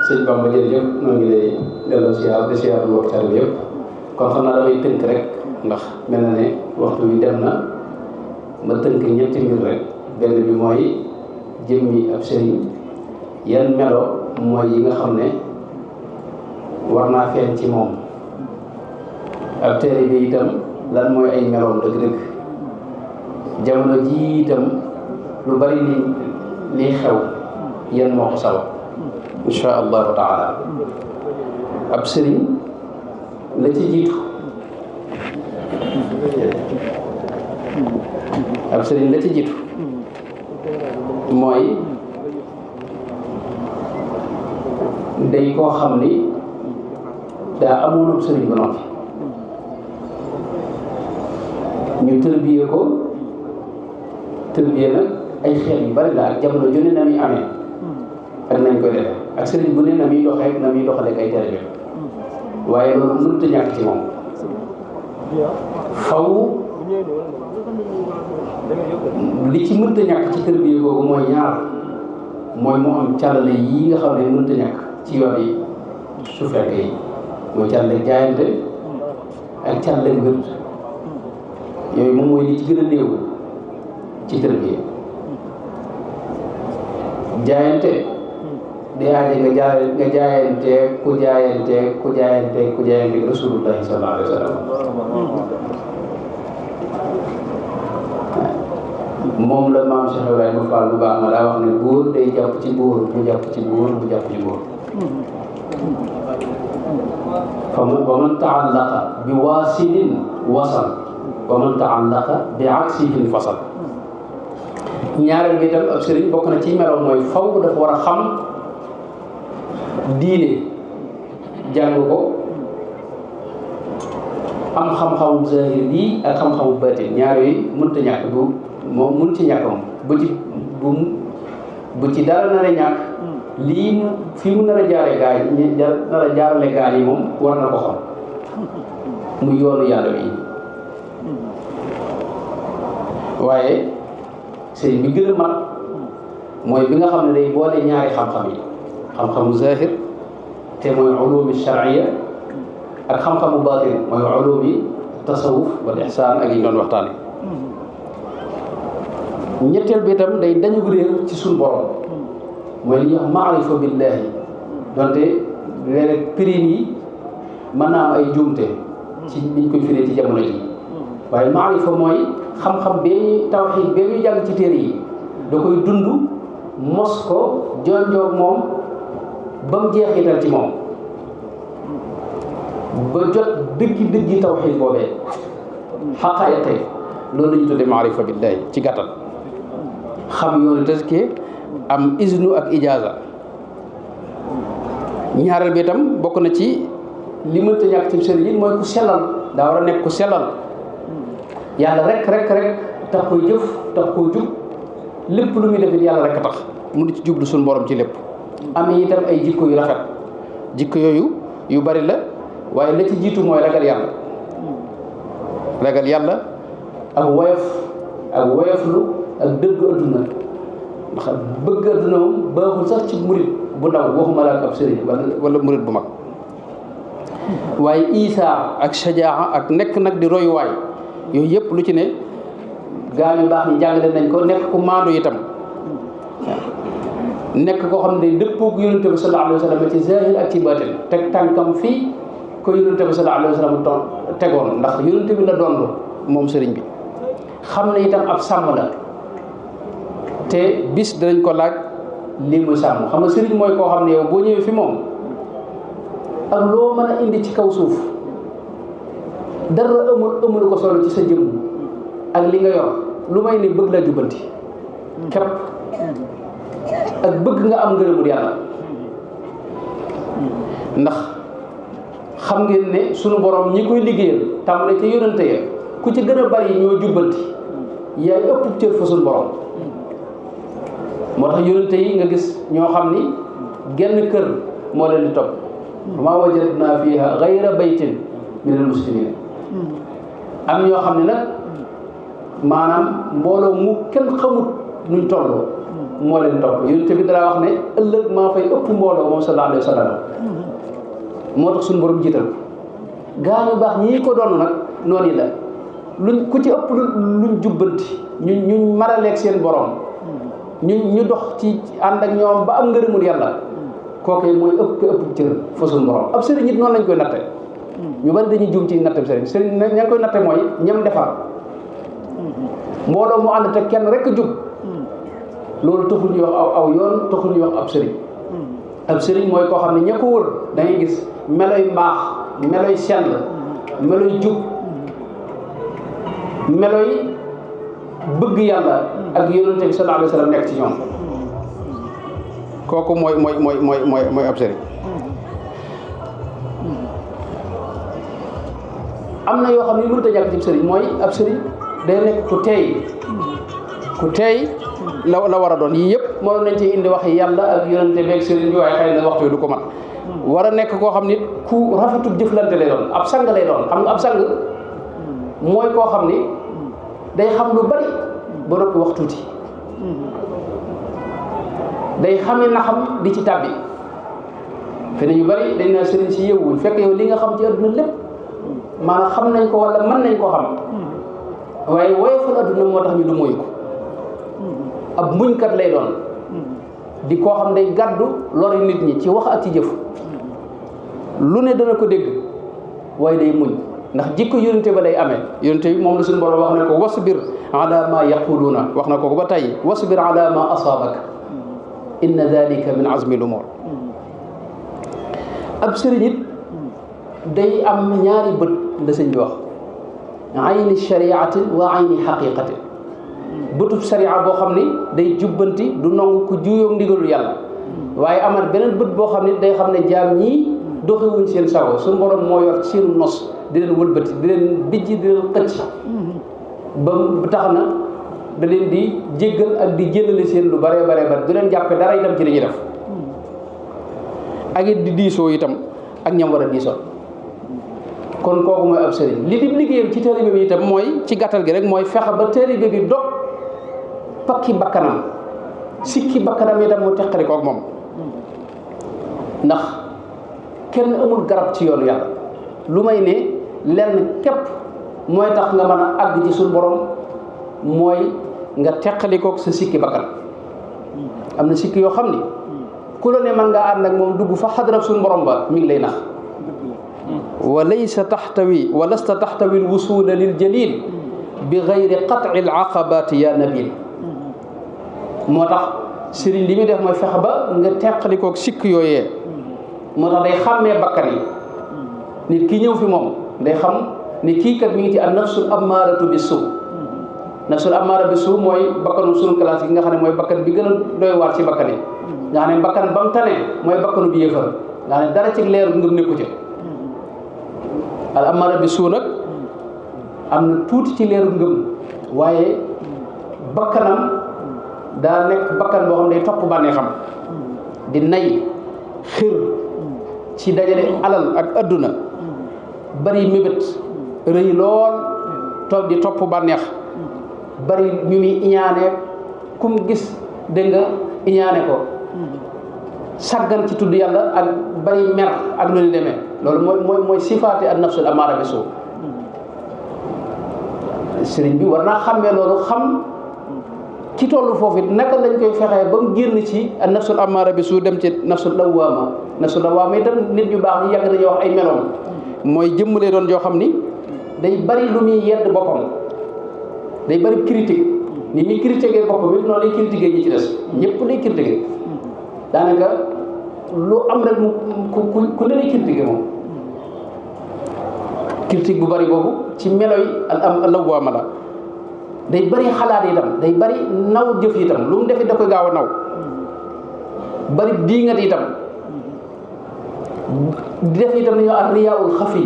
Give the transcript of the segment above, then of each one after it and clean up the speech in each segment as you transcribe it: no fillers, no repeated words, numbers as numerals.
sëñ Bamba jërëjëf noo ngi lay delloo siyaar di siyaar mbokk taalibe bi yëpp kon xam naa damay tënk rek ndax mel na ne waxtu bi dem na ma tënk ñetti mbir rek benn bi mooy jëmmi ab sëriñ yan melo mooy yi nga xam ne war naa feeñ ci moom ab téere bi itam lan mooy ay meloom dëgg-dëgg jamono ji itam lu bari li xew yan moo ko sabab insha allahu taala ab sëriñ la ci jiitu mooy day koo xam ni daa amoon ab sëriñ ba noppi ñu tërbiye ko tërbiye nag ay xeet yu bari la ak jamono ju ne na muy amee ak nañ koy defee ak sëriñ bu ne na muy doxee na muy doxalee ay tere waaye loolu mënut a ñàkk ci moom faw li ci mënut a ñàkk ci tërbiye googu mooy ñaar mooy mu am càllale yi nga xam ne mënut a ñàkk ci yoon yi su fekkee yi mooy càllale jaayante ak càllale wér yooyu moom mooy li ci gën a néew ci tërbiye jaayante di aaje nga jaayante ku jaayante rasulullahi sallallahu alayhi wa sallam moom la maam Cheikh Ibrahima Fall bu baax ma daa wax ne góor day jàpp ci góor bu jàpp ci góor bu jàpp ci góor fa man taallaqa bi waasilin wasal wa man taallaqa bi aksihin fasal ñaareel bi itam ab sëriñ bokk na ci meloom mooy faw dafa war a xam diine jàng ko am xam-xamu zahir bii ak xam-xamu baatin ñaar yooyu mënut a ñàkk du moom mënut ci ñàkk moom bu ci dara nar a ñàkk lii fi mu nar a jaare gaa yi nar a jaarale gaa yi moom war na ko xam mu yoonu yàlla wi waaye sëriñ bi gën a mat mooy bi nga xam ne day boole ñaari xam-xam yi xam-xamu zahir te mooy ulumi shar'iyya ak xam-xamu baatin mooy ulumi tasawuf wal ihsaan ak yi doon waxtaane ñetteel bi itam day dañu réer ci suñu borom mooy li ñuy wax maarifa billahi donte léeg-léeg pirin yi mën naa am ay njuumte ci niñ koy firee ci jamono ji waaye maarifa mooy xam-xam bee tawxiid bee ñuy jàng ci téere yi da koy dund mos ko jonjoog moom ba mu jeexital ci moom ba jot dëggi tawxiid boobee xaqaayiqi loolu la ñu tuddee maarifa billahi ci gàttal xam yoonu tazkiya am iznu ak ijaaza ñaareel bi itam bokk na ci li mënta ñàkk ci sëriñ yi mooy ku sellal daa war a nekk ku sellal yàlla rek tax koy jëf tax koo jub lépp lu muy def it yàlla rek a tax mu di ci jublu suñu borom ci lépp am itam ay jikko yu rafet jikko yooyu yu bari la waaye la ci jiitu mooy ragal yàlla ak woyoflu ak dëgg adduna ndax bëgg adduna moom baaxul sax ci murit bu ndaw waxuma la ak ab sëriñ wala murit bu mag waaye isaa ak sajaa ak nekk nag di royuwaay yooyu yëpp lu ci ne gaa yu baax ñi jàngale nañ ko nekk ku maandu itam nekk koo xam ne day dëppoog yonente bi sallallahu alayhi wa sallam ci zahir ak ci baatin teg tànkam fii ko yonente bi sallallahu alayhi wa sallam tegoon ndax yonente bi la doon moom sëriñ bi xam ne itam ab sàmm la te bis danañ ko laaj lii muy sàmm xam nga sëriñ mooy koo xam ne yow boo ñëwee fi moom ak loo mën a indi ci kaw suuf dara amul ko solo ci sa jëmm ak li nga yor lu may ne bëgg la jubbanti képp ak bëgg nga am ngërëmul yàlla ndax xam ngeen ne sunu borom ñi koy liggéeyal tàmbale ca yonante ya ku ci gën a bari ñoo jubbanti yaay ëpp cër fa sunu borom moo tax yonante yi nga gis ñoo xam ni genn kër moo leen di topp maa wajadna fiha gayra baytin min al muslimin am ñoo xam ne nag maanaam mbooloo mu kenn xamut nuñ toll moo leen topp yonent bi dara wax ne ëllëg maa fay ëpp mbooloo moom sallallahu alayhi wa sallam moo tax suñu borom jiital gaa ñu baax ñii ko doon nag noonu yi la luñ ku ci ëpp luñ jubbanti ñu maraleeg seen borom ñu dox ci ànd ak ñoom ba am ngërëmul yàlla kooku mooy ëpp cër fa suñu borom ab sëriñ it noonu lañ koy natte ñu bari dañuy juum ci nattab sëriñ ña ngi koy natte mooy ñam defar mbooloo mu ànd te kenn rek jub loolu taxul ñuy wax aw yoon taxul ñuy wax ab sëriñ mooy koo xam ne ña ko wër da ngay gis meloy mbaax meloy sell meloy jub meloy bëgg yàlla ak yonente bi sallallahu alayhi wa sallam nekk ci ñoom kooku mooy ab sëriñ am na yoo xam ne mënut a ñàkk ci sëriñ mooy ab sëriñ day nekk ku teey la war a doon yii yëpp mënoon nañ ci indi wax yàlla ak yonente beeg sëriñ bi waaye xëy na waxtu du ko mat war a nekk koo xam ni ku rafetul jëflante lay doon ab sang lay doon xam nga ab sang mooy koo xam ni day xam lu bari ba noppi wax tuuti day xame na xam di ci tàbbi fe ne ñu bari dañ naa sëriñ si yëwuñ fekk yow li nga xam ci adduna lépp maanaam xam nañ ko wala mën nañ ko xam waaye woyofal adduna moo tax ñu du moyu ko ab muñkat lay doon di koo xam day gàddu lori nit ñi ci wax ak ci jëf lu ne dana ko dégg waaye day muñ ndax jikko yonente ba day amee yonente bi moom la suñu borom wax ne ko wasbir ala ma yaquluuna wax na ko ba tey wasbir ala ma asaabaka inna dalika min azmi l umur ab sëriñ it day am ñaari bët la sëñ bi wax ayni shariatin wa ayni xaqiqatin bëtub sharia boo xam ni day jubbanti du nangu ku juyoog ndigalul yàlla waaye amat beneen bët boo xam ni day xam ne jaam ñii doxewuñ seen sago suñu borom moo yor seenu nos di leen wëlbati di leen bijji di leen xëcc ba tax na da leen di jéggal ak di jëlale seen lu bare du leen jàppe dara itam ci li ñuy def ak it di diisoo itam ak ñam war a diisoo kon kooku mooy ab sëriñ li di liggéeyam ci taalibe bi itam mooy ci gàttal gi rek mooy fexe ba taalibe bi dog pakki bakkanam sikki bakkanam itam mu teqali koog moom ndax kenn amul garab ci yoonu yàlla lu may ne lenn képp mooy tax nga mën a àgg ci suñu borom mooy nga teqali koog sa sikki bakkan am na sikki yoo xam ni ku la ne mën ngaa ànd ak moom dugg fa xadarab suñu borom ba mi ngi lay nax wa laysa taxtawi wa lasta taxtawi l wusula lil jalil bi gayri qat'i l aqabati ya nabil moo tax sëriñ li muy def mooy fexe ba nga teqali koog sikk yooyee moo tax day xàmmee bakkan yi nit ki ñëw fi moom day xam ni kii kat mi ngi ci an nafsul ammaaratu bi suu nafsul ammaara bi suu mooy bakkanu sunu classe yi nga xam ne mooy bakkan bi gën a doy waar ci bakkan yi nga xam ne bakkan ba mu tane mooy bakkanu bi yëfar nga xam ne dara ci leeru ngëm nekku ci al ammaara bi suu nag am na tuuti ci leeru ngëm waaye bakkanam daa nekk bakkan boo xam ne day topp bànnee xam di nay xir ci dajale alal ak adduna bari mébét rëy lool toog di topp bànneex bari ñu muy iñaane kum gis dégg nga iñaane ko saggan ci tudd yàlla ak bari mer ak lu ni demee loolu mooy sifaati an nafsul amaara bi suu sëriñ bi war naa xàmmee loolu xam ki tollu foofu it naka lañ koy fexee ba mu génn ci an nafsul amaara bi suu dem ci nafsul lawaama itam nit ñu baax ñi yàgg nañu wax ay meloom mooy jëmm lay doon joo xam ni day bari lu muy yedd boppam day bari critique ni muy critiquer boppam it noonu lay critiquer ñi ci des ñëpp lay critiquer daanaka lu am rek mu ku ne lay critiquer moom critique bu bari boobu ci melo yi al lawaama la day bari xalaat itam day bari naw jëf itam lu mu defit da koy gaaw a naw bari diingat itam di def itam nañoo ak riyaawul xafi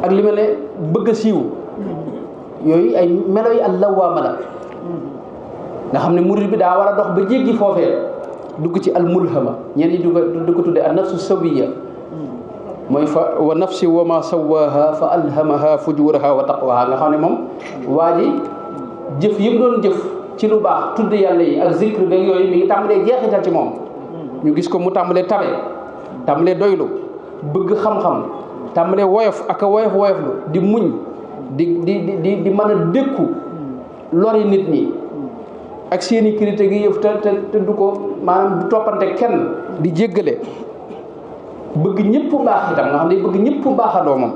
ak li mel ne bëgg a siiw yooyu ay melo yi al lawaama la nga xam ne murid bi daa war a dox ba jéggi foofee dugg ci al mulhama ñenn ñi du ko tudde an nafsu sawiya mooy fa wa nafsi wa ma sawaha fa alhamaha fujuraha wa taqwaha nga xam ne moom waa ji jëf yëpp doon jëf ci lu baax tudd yàlla yi ak zikr beeg yooyu mi ngi tàmbalee jeexital ci moom ñu gis ko mu tàmbalee tabe tàmbalee doylu bëgg xam-xam tàmbalee woyof ak a woyoflu di muñ di mën a dékku lori nit ñi ak seeni critique gi yëf te du ko maanaam du toppante kenn di jéggale bëgg ñëpp baax itam nga xam ne bëgg ñëpp baax a doomam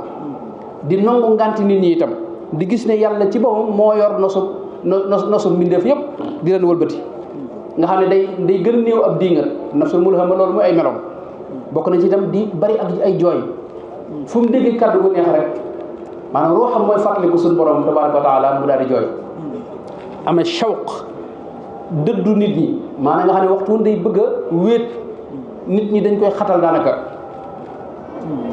di nangu nganti nit ñi itam di gis ne yàlla ci boppam moo yor nosu mbindeef yëpp di leen wëlbati nga xam ne day gën a néew ab diingat nafsul mulhama loolu mooy ay meloom bokk na ci itam di bari ak ay jooy fu mu déggee kàddu gu neex rek maanaam ruuxam mooy fàttaliku suñu borom tabaaraka wa taala mu daal di jooy amee shawq dëddu nit ñi maanaam nga xam ne waxtu woon day bëgg a wéet nit ñi dañ koy xatal daanaka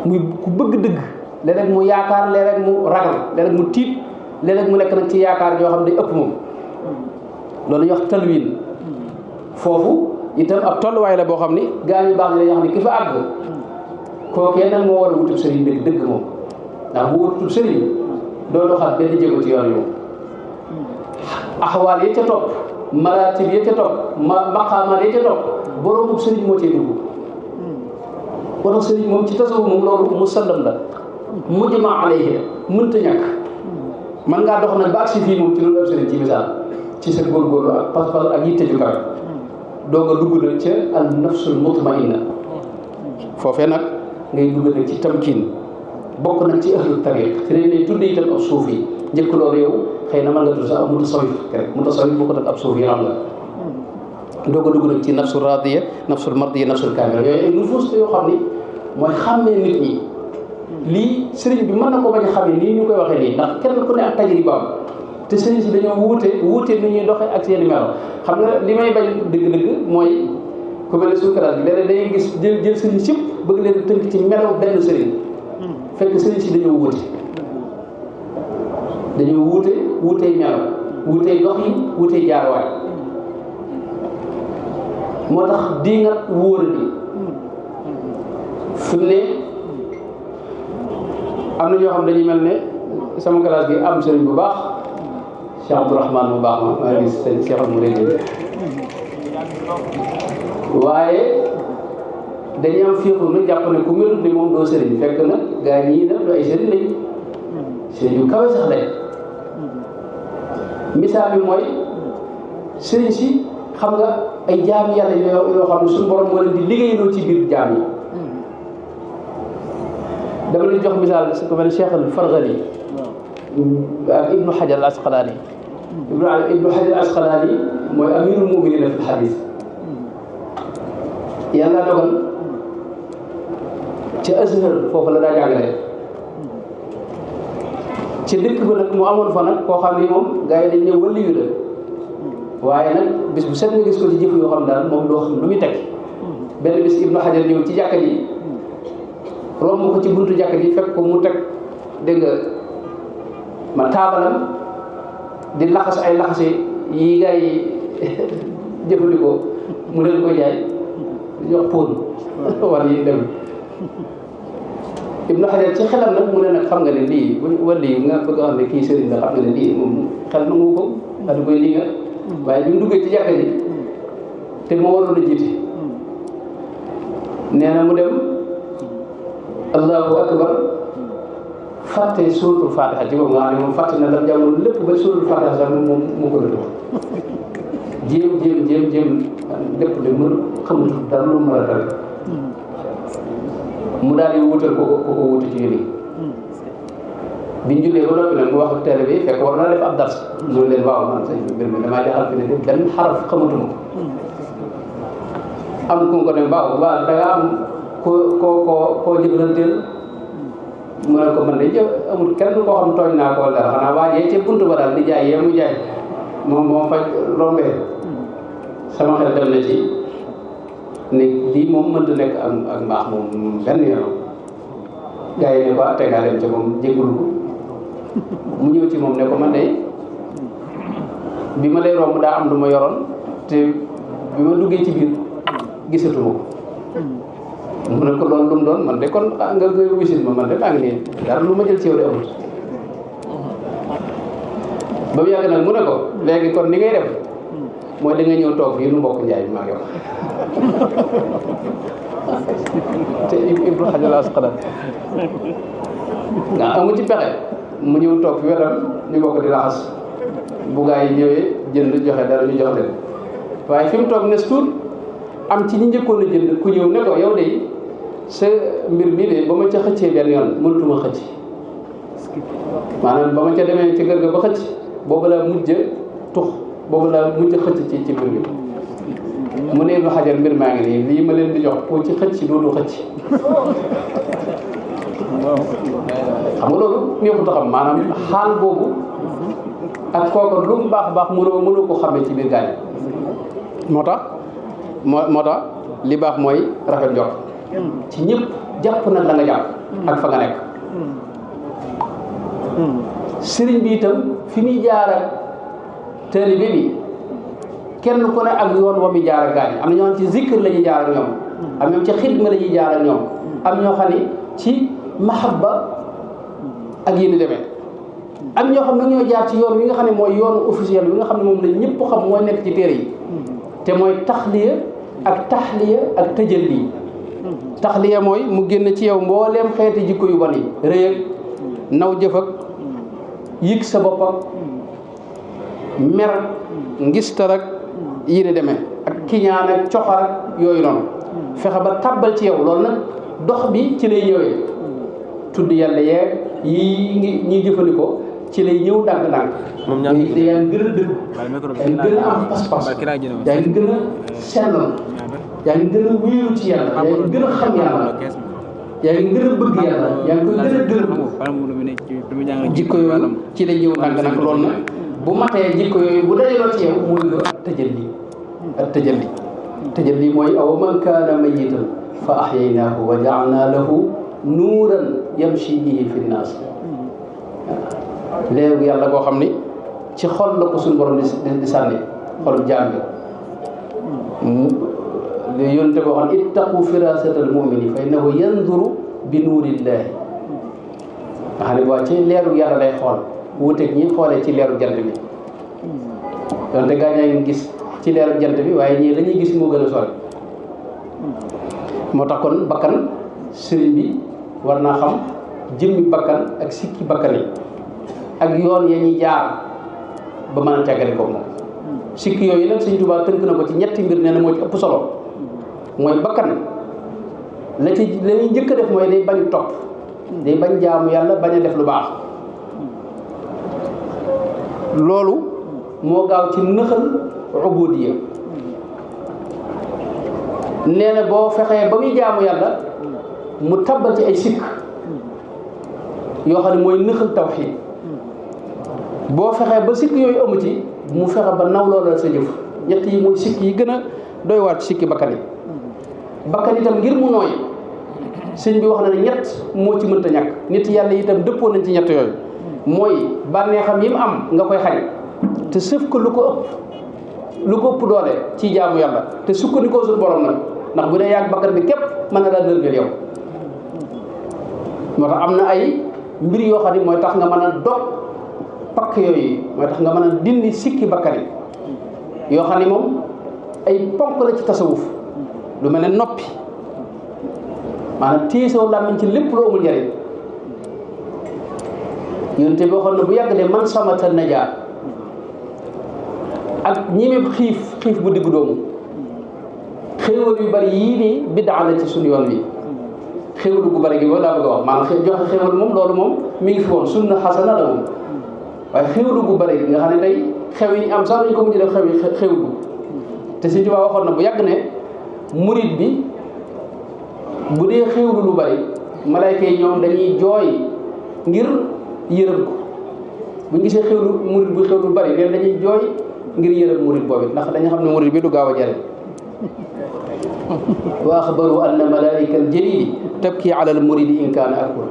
muy ku bëgg dëgg léeg-léeg mu yaakaar léeg-léeg mu ragal léeg-léeg mu tiit léeg-léeg mu nekk nag ci yaakaar yoo xam ne day ëpp moom loolu ñuy wax talwin foofu itam ab tolluwaay la boo xam ni gaa ñu baax ni dañoo xam ne ki fa àgg kookee nag moo war a wutub sëriñ bi dëgg moom ndax bu wutub sëriñ doo doxal benn jéego ci yoon yi moom axawaal ya ca topp maratib ya ca topp maqaamaat ya ca topp boroomub sëriñ moo cee dugg borom sëriñ moom ci tasawuf moom loolu musallam la mujma alayhi mënta ñàkk man ngaa dox nag ba agsi fii moom ci loolu ab sëriñ ci misaal ci sa góorgóorlu ak pas-pas ak yitte ju kawe doog a dugg na ca al nafsul mutmainna foofee nag ngay dugg nag ci tamkiin bokk nag ci ahlu tariq te dañ lay tudde itam ab suuf yi njëkk loolu yow xëy na mën nga tudd sax ab mutasawif rek mutasawif bokkut ak ab suuf yi xam nga doog a dugg nag ci nafsul radiya nafsul mardiya nafsul kaamila yooyu ay nufuus yoo xam ni mooy xàmmee nit ñi lii sëriñ bi mën na ko bañ a xamee nii ñu koy waxee nii ndax kenn ku ne ak tajribaam te sëriñ si dañoo wuute ni ñuy doxee ak seen i melo xam nga li may bañ dëgg-dëgg mooy ku mel ne suñu classe bi léeg-léeg dañuy gis jël sëriñ si yëpp bëgg leen tënk ci melo benn sëriñ fekk sëriñ si dañoo wuutey melo wuutey dox yi wuutey jaarwaay moo tax di nga wóor bi fi mu ne am na ñoo xam dañuy mel ne sama classe bi am sëriñ bu baax Cheikh Abdourahmane bu baax ma maa gis sëñ Cheikh mu réy waaye dañuy am féexu na jàpp ne ku melut ni moom doo sëriñ fekk na gaa ñii nag du ay sëriñ lañ sëriñ yu kawe sax lañ misaal bi mooy sëriñ si xam nga ay jaam yàlla yoo xam ne suñu borom moo leen di liggéeyloo ci biir jaam yi dama leen jox misaal ku mel ne Cheikh al Farghali ak Ibnu Hajar al Asqalaani Ibnu Hajar al Asqalaani mooy amirul mu'minin fi xadis yàlla dogal ci Azhar foofu la daa jàngale ci dëkk ba nag mu amoon fa nag koo xam ne moom gars yi dañ ne waliyu la waaye nag bis bu set nga gis ko ci jëf yoo xam daal moom doo xam lu muy teg benn bis Ibnu Hajar ñëw ci jàkka ji romb ko ci buntu jàkka ji fekk ko mu teg dégg nga ma taabalam di laxas ay laxase yi gars yi jëfandikoo mu leen koy jaay jox póon war yi dem Ibnu Hajar ci xelam nag mu ne nag xam nga ne lii wàll yi nga bëgg a xam ne kii sëriñ la xam nga ne lii moom xel nangu ko daal di koy lii nga waaye bi mu duggee ci jàkka ji te moo waroon a jiite nee na mu dem allahu akbar fàtte suuratul fatiha ci boobu nga xam ne moom fàtte na daf jamono lépp ba suuratul fatiha sax moom moo ko dëddoo jéem lépp de mën xamatul dara lu mu mën a dal mu daal di wutal ko wuti ci yéen biñ jullee ba noppi nag mu wax télé bi fekk war naa def ab dars mu leen waaw man sañ mbir mi damaa jaxal fi ne de benn xaraf xamatuma ko am ku ko ne waaw da nga am koo jëflanteel mu ne ko man de amul kenn koo xam tooñ naa ko dara xanaa waajee ca buntu ba daal di jaay yee mu jaay moom moo faj rombee sama xel dem na ci ne lii moom mënta nekk ak mbaax moom benn yoon gars yi ne ko te ngaa dem ca moom jégalu ko mu ñëw ci moom ne ko man de bi ma lay romb daa am lu ma yoroon te bi ma duggee ci biir gisatuma ko mu ne ko loolu lu mu doon man de kon nga koy wisit ma man de maa ngi nii dara lu ma jël ci yow de amut ba mu yàgg nag mu ne ko léegi kon ni ngay def mooy da nga ñëw toog fii nu mbokk njaay bi maa ngi wax te Ibnu Hajar Asqalani nga amu ci pexe mu ñëw toog fi wetam ñu bokk di raxas bu gaa yi ñëwee jënd joxe dara ñu jox leen waaye fi mu toog nes tuut am ci ñi njëkkoon a jënd ku ñëw ne ko yow de sa mbir mi de ba ma ca xëccee benn yoon mënatuma xëcc maanaam ba ma ca demee ci kër ga ba xëcc boobu laa mujj tux boobu laa mujj xëcc ci mbir mi mu ne Ibnu Hajar mbir maa ngi nii lii ma leen di jox ku ci xëcc dootu xëcc xam nga loolu neexut a xam maanaam xaal boobu ak kooku lu mu baax baax mënoo ko xamee ci biir gaañ moo tax li baax mooy rafet njort ci ñëpp jàpp nag la nga jàpp ak fa nga nekk sëriñ bi itam fi muy jaar ak taalibe bi kenn ku ne ak yoon wa muy jaar ak gaañ am na ñoo xam ci zikr la ñuy jaar ak ñoom am ñoom ci xidma la ñuy jaar ak ñoom am ñoo xam ne ci mahabba ak yéen demee am ñoo xam ne ñoo jaar ci yoon wi nga xam ne mooy yoonu officiel bi nga xam ne moom la ñëpp xam mooy nekk ci téere yi te mooy taxliya ak taxliya ak tëjalli taxliya mooy mu génn ci yow mbooleem xeeti jikko yu bon yi rëy ak naw jëf ak yëg sa bopp ak mer ngistal ak yi ne demee ak kiñaan ak coxar ak yooyu noonu fexe ba tàbbal ci yow loolu nag dox bi ci lay ñëwee tudd yàlla yeeg yi ñuy jëfandikoo ci lay ñëw ndànk-ndànk yaa ngi gën a dëgg yaa ngi gën a am pas-pas yaa ngi gën a sellal yaa ngi gën a wéeru ci yàlla yaa ngi gën a xam yàlla yaa ngi gën a bëgg yàlla yaa ngi koy gën a dërëm jikko yooyu ci lay ñëw ndànk-ndànk loolu nag bu matee jikko yooyu bu dajaloo ci yow muy lu ak tëjalli mooy aw man kaana mayitan fa ahyaynaahu wa ja'alnaa lahu nuuran yamshi bihi fi nnaas léegi yàlla boo xam ni ci xol la ko suñu borom di sànni xol jaam bi yonte boo xam ne ittaqu firasatal mu'mini fa innahu yanzuru bi nuurillaahi nga xam ne boo ci leeru yàlla lay xool wuuteeg ñi xoolee ci leeru jant bi donte gaañaa ngi gis ci leeru jant bi waaye ñii la ñuy gis moo gën a sori moo tax kon bakkan sëriñ bi war naa xam jëmmi bakkan ak sikki bakkan yi ak yoon ya ñuy jaar ba mën a teggale ko moom sikki yooyu nag Sëriñ Tuubaa tënk na ko ci ñetti mbir nee na moo ci ëpp solo mooy bakkan la ñuy njëkk a def mooy day bañ topp day bañ jaamu yàlla bañ a def lu baax loolu moo gaaw ci nëxal ubudiya nee na boo fexee ba muy jaamu yàlla mu tabbal ci ay sikk yoo xam ne mooy nëxal tawxiid boo fexee ba sikk yooyu amu ci mu fexe ba naw loola sa jëf ñett yi mooy sikk yi gën a doy waar ci sikki bakkan yi bakkan itam ngir mu nooy sëñ bi wax na ne ñett moo ci mënta ñàkk nit yàlla itam dëppoo nañ ci ñett yooyu mooy bànneexam yi mu am nga koy xañ te sëf ko lu ko ëpp doole ci jaamu yàlla te sukkandikoo suñu borom nag ndax bu dee yàgg bakkan bi képp mën na laa nërmeel yow moo tax am na ay mbir yoo xam ne mooy tax nga mën a dog pakk yooyu mooy tax nga mën a dindi sikki bakkan yi yoo xam ne moom ay ponk la ci tasawuf lu mel ne noppi maanaam téye saw làmmiñ ci lépp lu amul njëriñ yonte bi waxoon na bu yàgg de man samata najaa ak ñimeb xiif bu diggu doomu xéewal yu bari yii nii biddaa la ci suñu yoon wi xéewalu gu bari gi boo daa bëgg a wax maanaam joxe xéewal moom loolu moom mi ngi fi woon sunna xasana la moom waaye xéewlu gu bari nga xam ne tey xew yi am sax dañu ko mujj def xewlu te Sëriñ Tuubaa waxoon na bu yàgg ne murit bi bu dee xéewlu lu bari malayka yi ñoom dañuy jooy ngir yërëm ko bu ñu gisee xéewlu murit bu xéewlu bari leen dañuy jooy ngir yërëm murit boobu ndax dañu xam ne murit bi du gaaw a jariñ wa axbaru anna malaika al jalili tabki ala al muridi in kaana akbar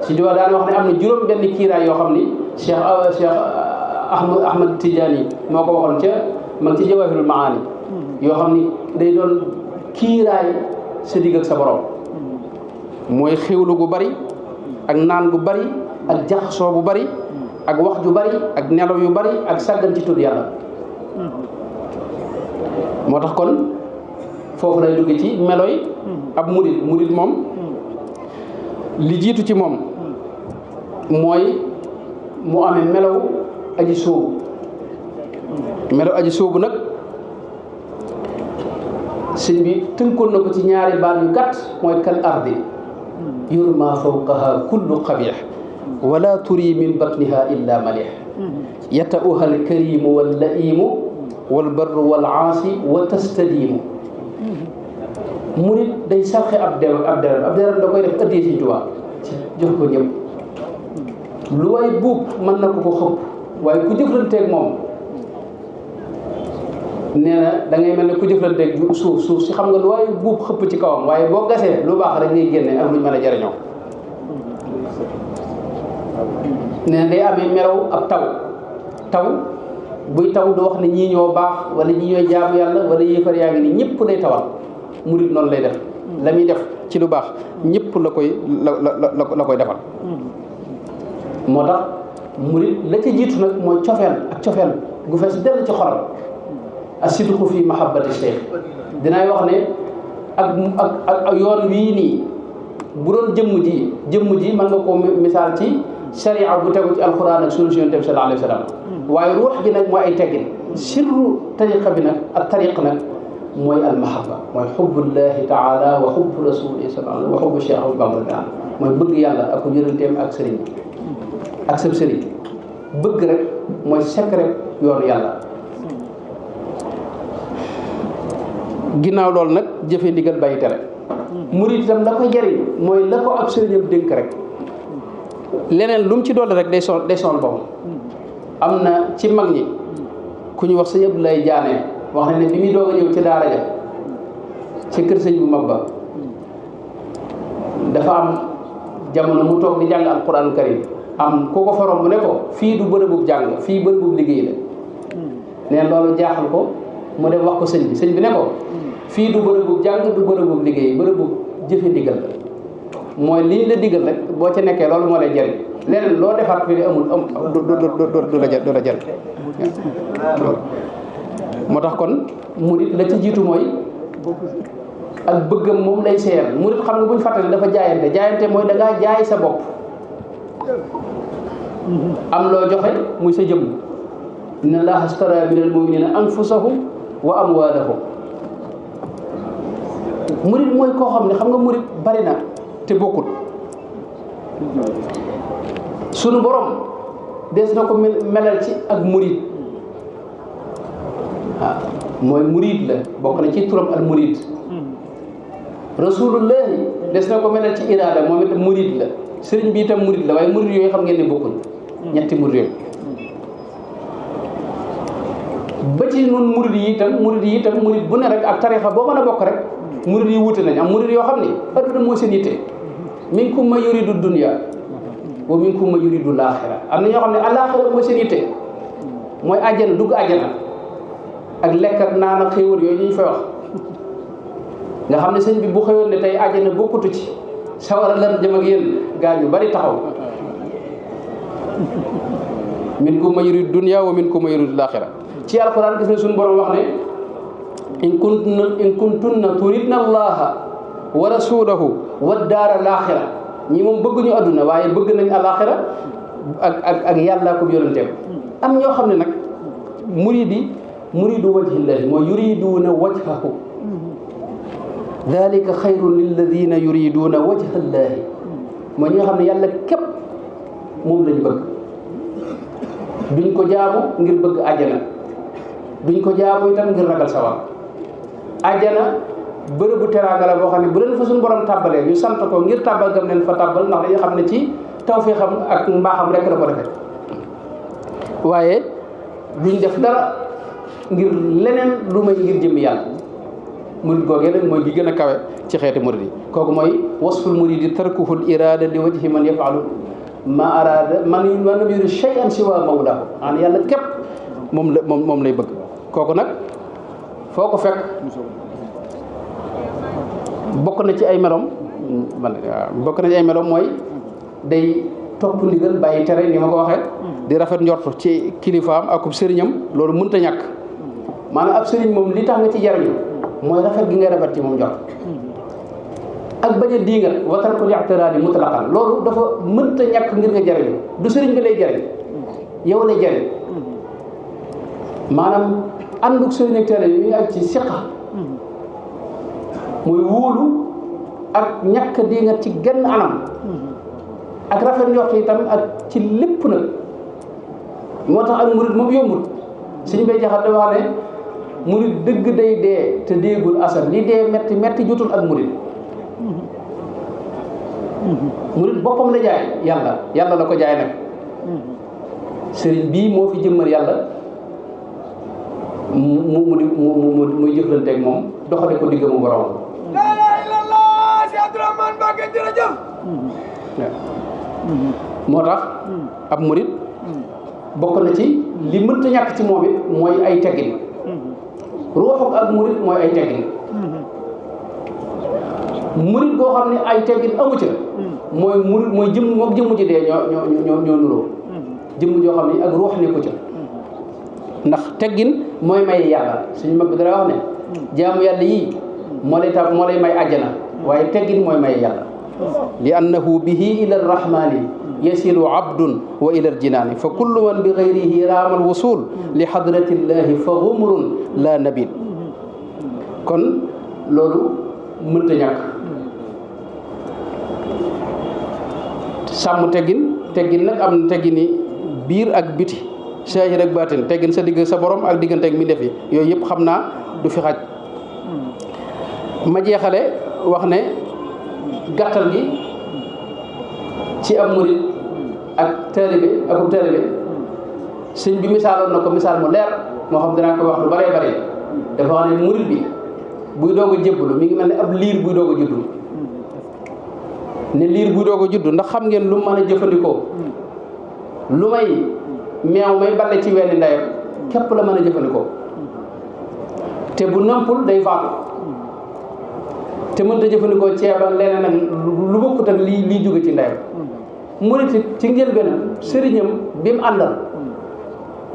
Sëriñ Tuubaa daan wax ne am na juróom benn kiiraay yoo xam ni Cheikh Ahmad Tidiane moo ko waxoon ca mag ci Jawaahirul Maani yoo xam ni day doon kiiraay sa digg ak sa borom mooy xéwlu gu bari ak naan gu bari ak jaxasoo bu bari ak wax ju bari ak nelaw yu bari ak sàggan ci tudd yàlla moo tax kon foofu lay dugg ci melo yi ab murid moom li jiitu ci moom mooy mu amee melow aji sóobu melow aji sóobu nag sëñ bi tënkoon na ko ci ñaari baat yu gàtt mooy kal ardi yurma fawqaha kullu qabih wala turi min batniha illa malih yata'uha alkarimu wallaimu walbarru walaasi wa tastadimu murit day sarxe ab deram da koy def addiyee Sëñ Tuubaa ci jox ko ñëpp lu waay buub mën na ko xëpp waaye ku jëflanteeg moom nee na da ngay mel ne ku jëflanteeg suuf si xam nga lu waay buub xëpp ci kawam waaye boo gasee lu baax rek ngay génne ak luñ mën a jariñoo nee na day amee melaw ab taw buy taw du wax ne ñii ñoo baax wala ñii ñooy jaamu yàlla wala yéefar yaa ngi nii ñëpp lay tawal murit noonu lay def la muy def ci lu baax ñëpp la koy defal moo tax murit la ca jiitu nag mooy cofeel gu fees dell ci xolam asidqu fi mahabbati cheikh dinaay wax ne ak yoon wii nii bu doon jëmm ji mën nga koo misaal ci sharia bu tegu ci alquran ak sunna Yonent bi sallallahu alayhi wa sallam waaye ruux gi nag mooy ay teggin sirru tariqa bi nag ak tariq nag mooy almahabba mooy xubbullahi taala wa xubbu rasulihi sallallahu alayhi wa xubbu Cheikh Ahmadou Bamba mooy bëgg yàlla ak yonenteem ak sëriñ ak sëb sëriñ bëgg rek mooy secret yoonu yàlla ginnaaw loolu nag jëfe ndigal bàyyi tere murid itam la koy jariñ mooy la ko ab sëriñam dénk rek leneen lu mu ci dolli rek day sonal boppam am na ci mag ñi ku ñu wax sëñ Abdoulaye Diané wax na ne bi muy doog a ñëw ci daara ja ci kër sëñ bu mag ba dafa am jamono mu toog di jàng alquran karim am ku ko faroom bu ne ko fii du bërëbub jàng fii bërëbub liggéey la neen loolu jaaxal ko mu dem wax ko sëñ bi ne ko fii du bërëbub jàng du bërëbub liggéey bërëbub jëfe ndigal la mooy liñ la digal rek boo ca nekkee loolu moo lay jëriñ leneen loo defaat fi di amul du la jëriñ moo tax kon murit la ci jiitu mooy ak bëggam moom lay seeyal murit xam nga bu ñu fàttali dafa jaayante mooy da ngaa jaay sa bopp am loo joxe muy sa jëmm inna allaha astara minal muminina anfusahum wa amwalahum murit mooy koo xam ne xam nga murit bari na te bokkul sunu borom des na ko melal ci ak murit waaw mooy murid la bokk na ci turam al murid rasulullahi des na ko melal ci iraada moom itam murid la sëriñ bi itam murid la waaye murid yooyu xam ngeen ne bokkuñ ñetti murid yooyu ba ci nun murid yi itam murid bu ne rek ak tarixa boo mën a bokk rek murid yi wuute nañ am murid yoo xam ne adduna mooy seen yitte minkum man yuridu dunya wa minkum man yuridu laaxira am na ñoo xam ne alaaxira mooy seen yitte mooy àjjana dugg àjjana ak lekk ak naan ak xéewal yooyu ñu fay wax nga xam ne sëñ bi bu xëyoon ne tey àjjana bokkutu ci sawara lan jëm ak yéen gaa ñu bari taxaw minkum man yuridu dunya wa minkum man yuridu laaxira ci alquran gis na suñu borom wax ne in kuntunna turidna allaha wa rasulahu wa daara laaxira ñi moom bëgguñu adduna waaye bëgg nañ alaaxira ak yàllaa ko yonenteem am ñoo xam ne nag muridu wajhillahi mooy yuriduuna wajhahu dalika xayrun lilladina yuriduuna wajhallahi mooy ñi nga xam ne yàlla képp moom lañu bëgg duñ ko jaamu ngir bëgg àjjana duñ ko jaamu itam ngir ragal sawar àjjana bërëbu teraanga la boo xam ne bu leen fa suñu borom tàbbalee ñu sant ko ngir tàbbal gam leen fa tàbbal ndax dañuy xam ne ci tawfiixam ak mbaaxam rek la ko defee waaye duñ def dara ngir leneen lu may ngir jëm yàlla murid googee nag mooy gi gën a kawe ci xeeti murid yi kooku mooy wasful muridi tarkuhul irada li wajhi man yafalu ma arada man lam yurid shay'an siwa mawlahu an yàlla képp moom lay bëgg kooku nag foo ko fekk bokk na ci ay melom mooy day topp ndigal bàyyi tere ni ma ko waxee di rafet njort ci kilifaam akub sëriñam loolu mënta ñàkk maanaam ab sëriñ moom li tax nga ci jariñu mooy rafet gi ngay rafet ci moom jot ak bañ a diingat wa tarkul i'tiraadi mutlaqan loolu dafa mënta ñàkk ngir nga jariñu du sëriñ bi lay jariñ yow lay jariñ maanaam ànduk sëriñ ak taalibe bi mi ngi ak ci siqa muy wóolu ak ñàkk diingat ci genn anam ak rafet njort itam ak ci lépp nag moo tax ak murid moom yombut suñu bay jaxat da wax ne murid dëgg day dee te déegul asal li dee metti metti jotul ak murid murid boppam la jaay yàlla la ko jaay nag sëriñ bii moo fi jëmmal yàlla muy jëflanteeg moom doxale ko digg mu borom la ilaha illallah si Abdourahmane Mbacké jërëjëf moo tax ab murid bokk na ci li mënta ñàkk ci moom it mooy ay teggin ruuxu ak murid mooy ay teggin murid boo xam ne ay teggin amu ca mooy murid mooy jëmm moom jëmm ji dee ñoo nuroo jëmm joo xam ne ak ruux nekku ca ndax teggin mooy may yàlla suñu mag bi dara wax ne jaamu yàlla yii moo lay may àjjana waaye teggin mooy may yàlla li annahu bihi ila arrahmani yasilu abdun wa ila aljinaani fa kullu man bi gayrihi raama alwusul li hadratillahi fa gumrun la nabil kon loolu mënta ñàkk sàmm teggin nag am na teggini biir ak biti saahir ak baatin teggin sa digg sa borom ak diggante ak mbindeef yi yooyu yëpp xam naa du fi xaj ma jeexale wax ne gàttal gi ci am murid ak taalibe akub taalibe sëñ bi misaaloon na ko misaal mu leer moo xam dinaa ko wax lu baree bare dafa wax ne murid bi buy doog a jébbalu mi ngi mel ne ab liir buy doog a juddu ne liir buy doog a juddu ndax xam ngeen lu mën a jëfandikoo lu may meew may balle ci wenn ndeyam képp la mën a jëfandikoo te bu nëmpul day faatu te mënta jëfandikoo ceeb ak leneen ak lu bokkut ak lii jóge ci ndeyam murit ci njëlbéenam sëriñam bi mu àndal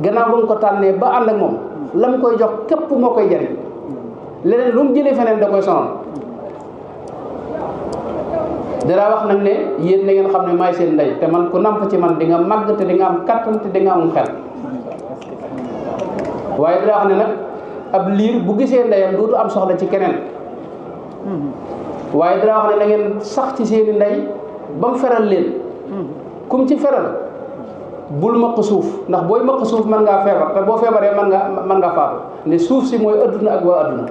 gannaaw ba mu ko tànnee ba ànd ak moom la mu koy jox képp moo koy jariñ leneen lu mu jëlee feneen da koy sonal dara wax nag ne yéen na ngeen xam ne maay seen ndey te man ku namp ci man di nga màgg te di nga am kattan te di nga am xel waaye dara wax ne nag ab liir bu gisee ndeyam dootu am soxla ci keneen waaye dara wax ne na ngeen sax ci seeni ndey ba mu feral leen kum ci feral bul maq suuf ndax booy maq suuf mën ngaa feebar te boo feebaree mën ngaa faatu ne suuf si mooy adduna ak waa adduna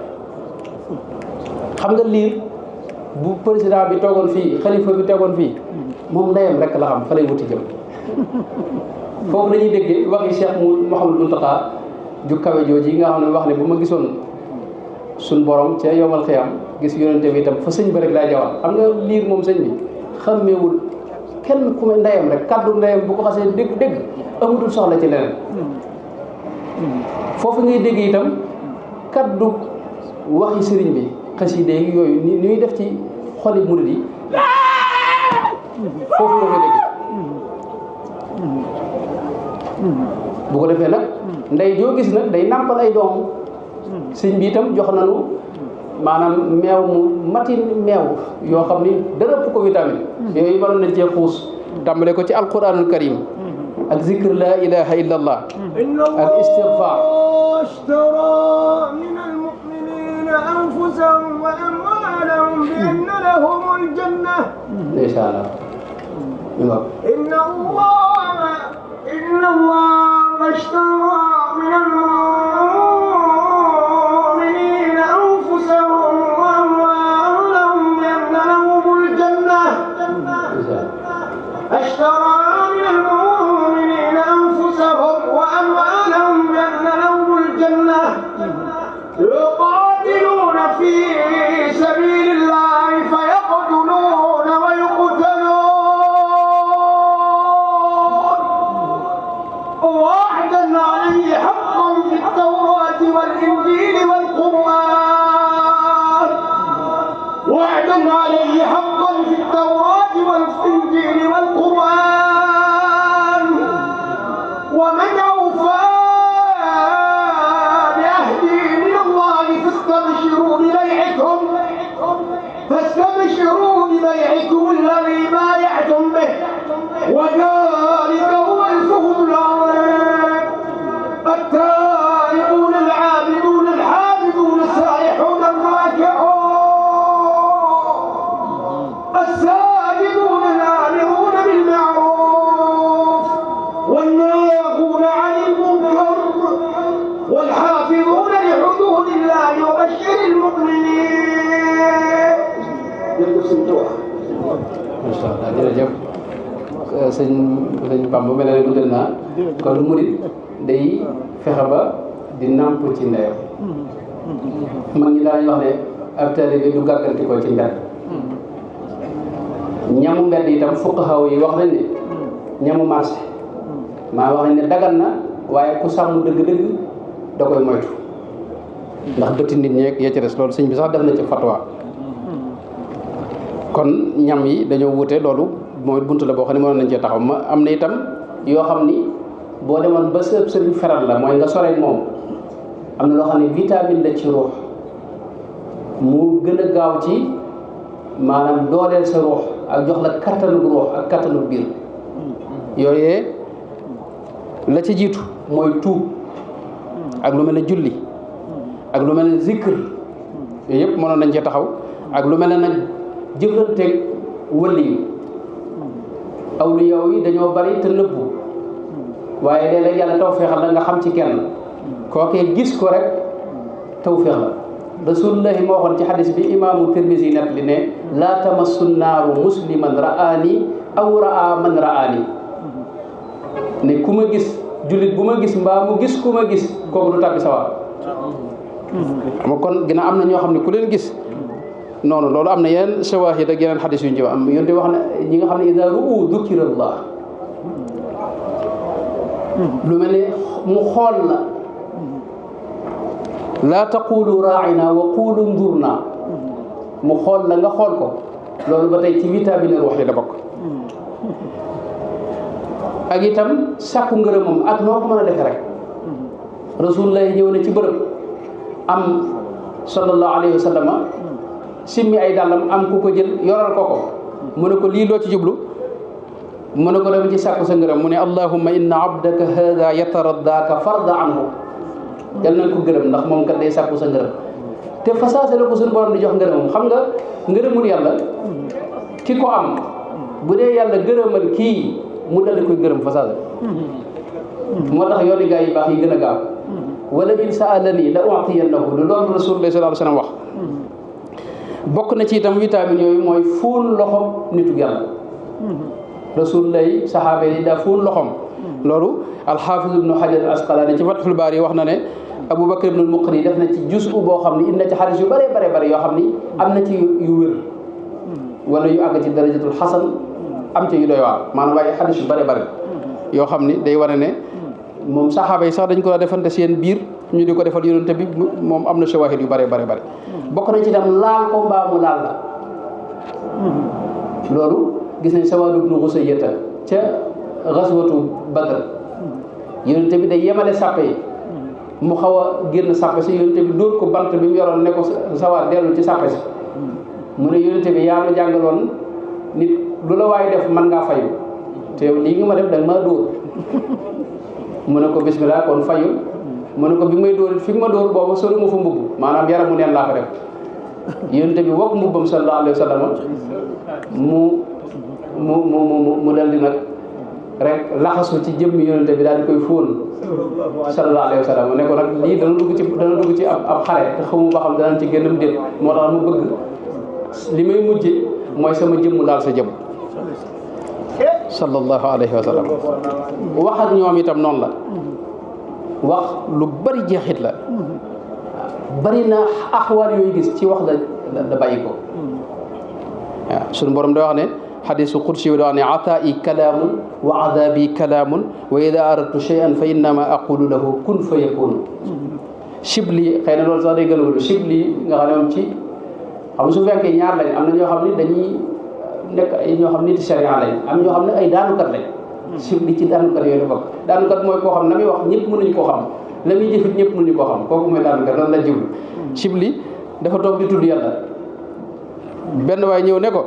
xam nga liir bu président bi toogoon fii xalifa bi toogoon fii moom ndeyam rek la xam fa lay wuti jëm foofu la ñuy déggee waxi Cheikh Mouhamadou Mountakha ju kawe jooji yi nga xam ne wax ne bu ma gisoon suñ borom ca yomal xiyam gis yonente bi itam fa sëñ ba rek laa jawal xam nga liir moom sëñ bi xàmmeewul kenn ku me ndeyam rek kàddu ndeyam bu ko xasee dégg amatul soxla ci leneen foofu ngay dégg itam kàddu waxi sëriñ bi xasida yi yooyu ni ñuy def ci xoli murid yi foofu la koy dégg bu ko defee nag ndey joo gis nag day nàmpal ay doom sëñ bi itam jox nañu maanaam meew mu matin meew yoo xam ni dara ëpp ko vitamine yooyu mënoon nañ cee xuus tàmbale ko ci alquranul karim ak zikr la ilaha illa allah ak istighfar أنفسهم وأموالهم بأن لهم الجنة إن شاء الله إن الله اشترى من المؤمنين أنفسهم وأموالهم بأن لهم الجنة اشترى من المؤمنين أنفسهم وأموالهم بأن لهم الجنة يقاتلون في سبيل الله فيقتلون ويقتلون وعدا عليه وذلك هو الفوز العظيم. التائبون العابدون الحامدون السائحون الراكعون الساجدون الآمرون بالمعروف والناهون عن المنكر والحافظون لحدود الله وبشر المؤمنين. macha allah jërëjëf sëñ Bamba mel na ne guddal naa kon murit day fexe ba di nàmp ci ndeyam mag ñi daañu wax ne ab taalibe du gàgganti ko ci mbedd ñamu mbedd itam fuqahaa yi wax nañ ne ñamu marché maa wax nañ ne dagan na waaye ku sàmm dëgg-dëgg da koy moytu ndax bëti nit ñeeg ya ci des loolu sëñ bi sax def na ci fatwa kon ñam yi dañoo wute loolu mooy buntu la boo xam ne mënoon nañ cee taxaw ma am na itam yoo xam ni boo demoon ba sa sëriñ feral la mooy nga sore moom am na loo xam ne vitamine la ci ruux mu gën a gaaw ci maanaam dooleel sa ruux ak jox la kattanu ruux ak kattanu biir yooyee la ci jiitu mooy tuub ak lu mel ne julli ak lu mel ne zikr yooyu yëpp mënoon nañ cee taxaw ak lu mel ne nag jëflanteeg wëli yi awliya yi dañoo bari te nëbbu waaye léeg-léeg yàlla tawféexal la nga xam ci kenn kookee gis ko rek tawféex la rasulullahi moo waxoon ci xadis bi imaamu Tirmisi net li ne laa tamassu naaru musliman ra'aani aw ra'a man ra'aani ne ku ma gis jullit bu ma gis mbaa mu gis ku ma gis kooku du tàbbi sawar xam kon ginnaaw am na ñoo xam ne ku leen gis noonu loolu am na yeneen shawaahid ak yeneen xadis yu ñu ci am yonte wax na ñi nga xam ne ida ru'u dukirallah lu mel ne mu xool la laa taqulu raa'ina wa qulu ndurna mu xool la nga xool ko loolu ba tey ci vitamine ruux yi la bokk ak itam sàkku ngërëmam ak noo ko mën a defe rek rasulullah ñëw na ci bërëb am sallallahu alayhi wa sallam simmi ay dàllam am ku ko jël yoral ko mu ne ko lii loo ci jublu mu ne ko dama ci sàkku sa ngërëm mu ne allahumma inna abdaka hada yataraddaaka farda anhu yal nañ ko gërëm ndax moom kat day sàkku sa ngërëm te fasaase la ko suñu borom di jox ngërëmam xam nga ngërëmul yàlla ki ko am bu dee yàlla gërëmal kii mu daldi koy gërëm fasaase moo tax yooni gaa yi baax yi gën a gaaw wala in saalani la u'tiyannahu lu loolu rasulullah sallallahu alayhi wasallam wax bokk na ci itam vitamine yooyu mooy fóon loxom nitu yàlla rasulullah saxaaba yi daa fóon loxom loolu alxaafiz ibnu xajar al asqalaani ci fathul baari wax na ne abou bakar ibnul muqri def na ci juz boo xam ni indi na ci xadis yu bare bare yoo xam ni am na ci yu wér wala yu àgg ci darajatul xasan am ci yu doy waar maanaam waaye xadis yu bare yoo xam ni day wane ne moom saxaaba yi sax dañ ko daa defante seen biir ñu di ko defal yonente bi moom am na shawahid yu bare bokk na ci tam laal ko mbaa mu laal la loolu gis nañ Sawaad ibnu Xusayyata ca gaswatu Badr yonente bi day yemale sàppe yi mu xaw a génn sàppe si yonente bi dóor ko bant bi mu yoroon ne ko Sawaad dellu ci sàppe si mu ne yonente bi yaa ma jàngaloon nit lu la waaye def mën ngaa fayu te yow lii nga ma def da nga maa dóor mu ne ko bismillah kon fayul mu ne ko bi may dóor fi nga ma dóor boobu solu ma fa mbubb maanaam yaramu neen laa fa def yonente bi wokk mbubbam sallallahu alayhi wa sallam mu dal di nag rek laxasu ci jëmmi yonente bi daal di koy fóon sallallahu alayhi wa sallam ne ko nag lii dana dugg ci ab xare te xamu ba xam danañ ci génnam déet moo tax mu bëgg li may mujje mooy sama jëmm daal sa jëmm sallallahu alayhi wa sallam wax ak ñoom itam noonu la wax lu bari jeexit la bari na axwaal yooyu gis ci wax la bàyyi ko waaw suñu borom da wax ne xadisu qudsi yi da wax ne ataa'i kalaamun wa adaabi kalaamun wa ida aradtu shay'an fa innama aqulu lahu kun fa yakun Shibli xëy na loolu sax day gën a wóor Shibli nga xam ne moom ci xam su fekkee ñaar lañ am na ñoo xam ne dañuy nekk ay ñoo xam ne nit sharia lañ am ñoo xam ne ay daanukat lañ Shibli ci daanukat yooyu la bokk daanukat mooy koo xam na muy wax ñëpp mënuñu koo xam la muy jëfit ñëpp mënuñu koo xam kooku mooy daanukat loolu la jublu Shibli dafa toog di tudd yàlla benn waay ñëw ne ko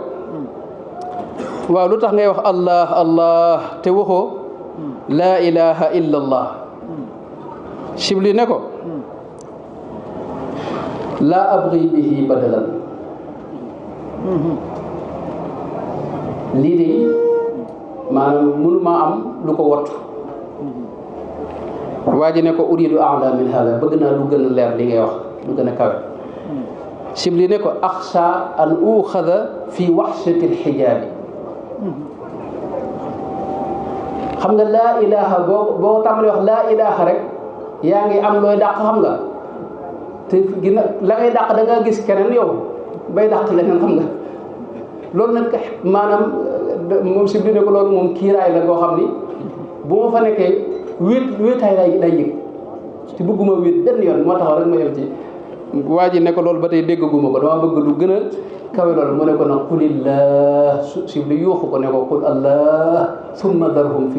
waaw lu tax ngay wax allah allah te waxoo laa ilaha illa allah Shibli ne ko laa abgi bihi badalan lii de maanaam mënumaa am lu ko wottu waa ji ne ko uridu a'la min hada bëgg naa lu gën a leer li ngay wax lu gën a kawe Shibli ne ko axsha an uxada fi waxshati alxijaabi xam nga laa ilaha boo tàmbalee wax laa ilaha rek yaa ngi am looy dàq xam nga te gina la ngay dàq da nga gis keneen yow bay dàq leneen xam nga loolu nag maanaam moom Shibli ne ko loolu moom kiiraay la goo xam ni bu ma fa nekkee wéetaay lay yëg te bëgguma wéet benn yoon moo tax rek ma yem ci waa ji ne ko loolu ba tey déggaguma ko dama bëgg lu gën a kawe loolu mu ne ko nag qulillah Shibli yuuxu ko ne ko qul allah summa darhum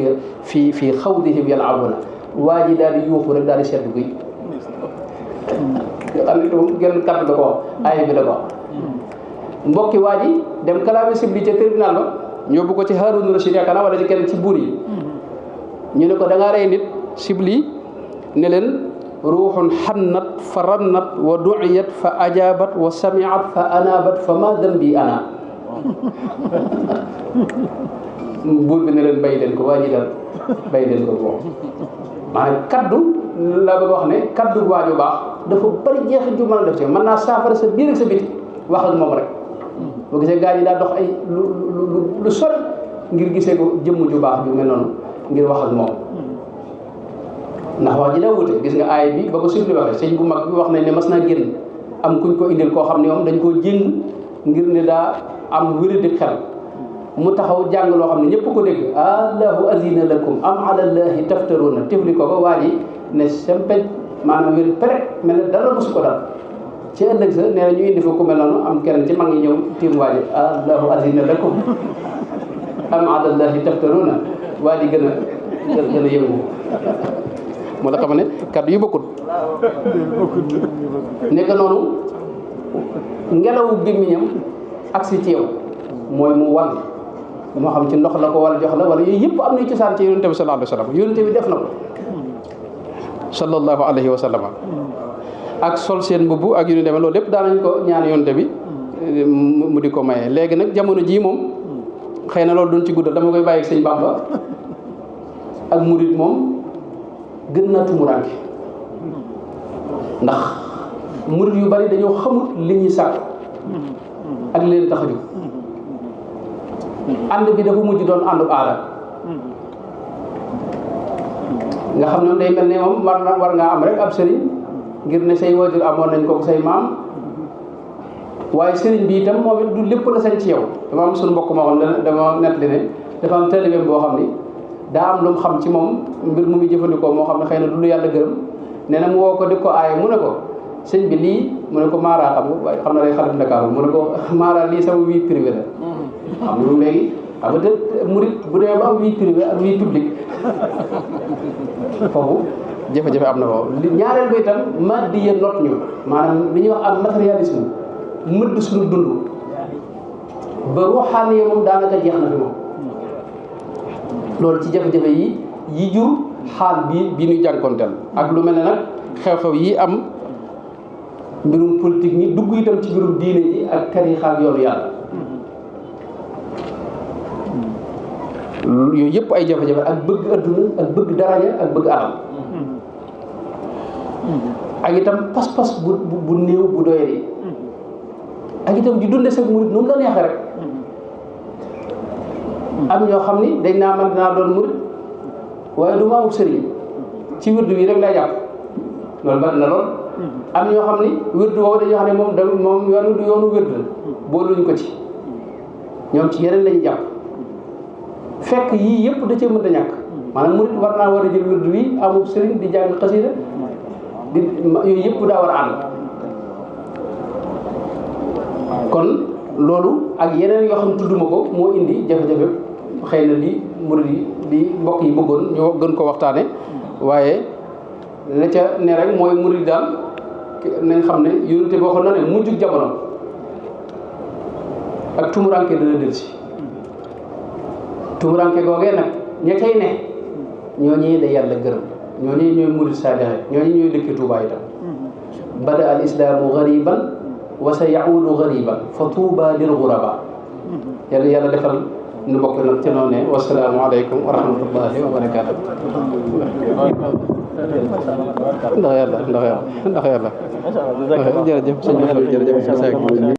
fi xawdihim yal'abuna waa ji daal di yuuxu rek daal di seddu guy xam ne moom genn kàddu la ko wax aaya bi la ko wax mbokki waa ji dem kalaame Shibli ca tribunal ba ñóbbu ko ci Haarun Rashid yaakaar naa wala ci kenn ci buur yi ñu ne ko da ngaa rey nit Shibli ne leen ruuxun xannat fa rannat wa du'iyat fa ajabat wa sami'at fa anabat fa ma dambi ana buur bi ne leen bàyyi leen ko waa ji daal bàyyi leen ko boobu maanaam kaddu la bëgg wax ne kaddu waaju baax dafa bari jeexit ju mën a def ci mën naa saafara sa biir ak sa biti wax ak moom rek boo gisee gaa ñi daa dox ay lu sori ngir gisee ko jëmm ju baax ju mel noonu ngir wax ak moom ndax wax ji daa wute gis nga aay bi ba ko Shibli waxee sëñ bu mag bi wax nañ ne mas naa génn am kuñ ko indil koo xam ne moom dañ koo jéng ngir ne daa am wéradi xel mu taxaw jàng loo xam ne ñëpp ko dégg allahu azina lakum am ala allahi taftaruna tifli ko ba waa ji ne sempej maanaam wér pere mel ne dara mosu ko dal ci ëllëg sa nee na ñu indi fa ku mel noonu am kenn ci mag ñi ñëw tiim waa ji allahu azina lakum am ala allahi taftaruna waa ji gën a yëngu moo la xam ne kàddu yu bokkut nekk noonu ngelawu gémmiñam agsi ci yow mooy mu wal moo xam ci ndox la ko wala jox la wala yooyu yëpp am na cosaan ci yonente bi sallallahu alayhi wa sallam yonente bi def na ko sallallahu alayhi wa sallam ak sol seen mbubb ak yu ñu demee loolu lépp daanañ ko ñaan yonente bi mu di ko maye léegi nag jamono jii moom xëy na loolu duñ ci guddal dama koy bàyyi ak sëñ Bamba ak murid moom gën naa tumuraanke ndax murid yu bari dañoo xamut li ñuy sàkk ak leen tax a jóg ànd bi dafa mujj doon àndu aada nga xam ne day mel ne moom war ngaa am rek ab sëriñ ngir ne say waajur amoon nañ ko say maam waaye sëriñ bi itam moom it du lépp la sañ ci yow dama am suñu mbokk moo xam ne dama nettali ne dafa am taalibeem boo xam ni daa am lu mu xam ci moom mbir mu muy jëfandikoo moo xam ne xëy na du lu yàlla gërëm nee na mu woo ko di ko aaye mu ne ko sëñ bi lii mu ne ko Mara xam na day xarit Dakar mu ne ko Mara lii sama vie privée la xam nga moom léegi xam nga murit bu demee ba am vie privée ak vie publique foofu jafe-jafe am na foofu ñaareel bi itam maddiya not ñu maanaam li ñuy wax am matérialisme mëdd suñu dund ba ruuxaani yi moom daanaka jeex na fi moom loolu ci jafe-jafe yi jur xaal bi ñuy jànkonteel ak lu mel ne nag xew-xew yi am mbirum politique ñi dugg itam ci mbirum diine ji ak tariixa ak yoonu yàlla yooyu yëpp ay jafe-jafe ak bëgg adduna ak bëgg daraja ak bëgg alal ak itam pas-pas bu néew bu doyee ak itam di dunde sa murit nu mu la neexee rek am ñoo xam ni dañ naa man dinaa doon murit waaye du ma amul sëriñ ci wirdu wi rek lay jàpp loolu bari na lool am ñoo xam ni wirdu woowu dañoo xam ne moom yoonu du yoonu wirdu booluñ ko ci ñoom ci yeneen lañu jàpp fekk yii yëpp da cee mën a ñàkk maanaam murit war naa war a jël wirdu wi amul sëriñ di jàng xasida di yooyu yëpp daa war a ànd kon loolu ak yeneen yoo xam tudduma ko moo indi jafe-jafe xëy na li murid yi li mbokk yi bëggoon ñu gën ko waxtaane waaye la ca ne rek mooy murid daal nañ xam ne yonente bi waxoon na ne mujjug jamono ak tumuranke dana delsi tumuranke googee nag ña cay ne ñooñi la yàlla gërëm ñooñi ñooy murid saadixe ñooñi ñooy dëkki Tuubaa itam bada al islaamu gariban wa sa yaudu gariban fa tuuba lil guraba yàlla defal nu bokk nag ci noonu ne wasalaamu aleykum wa rahmatullahi wa barakaatu ndax yàlla jërëjëf sëñ bi jërëjëf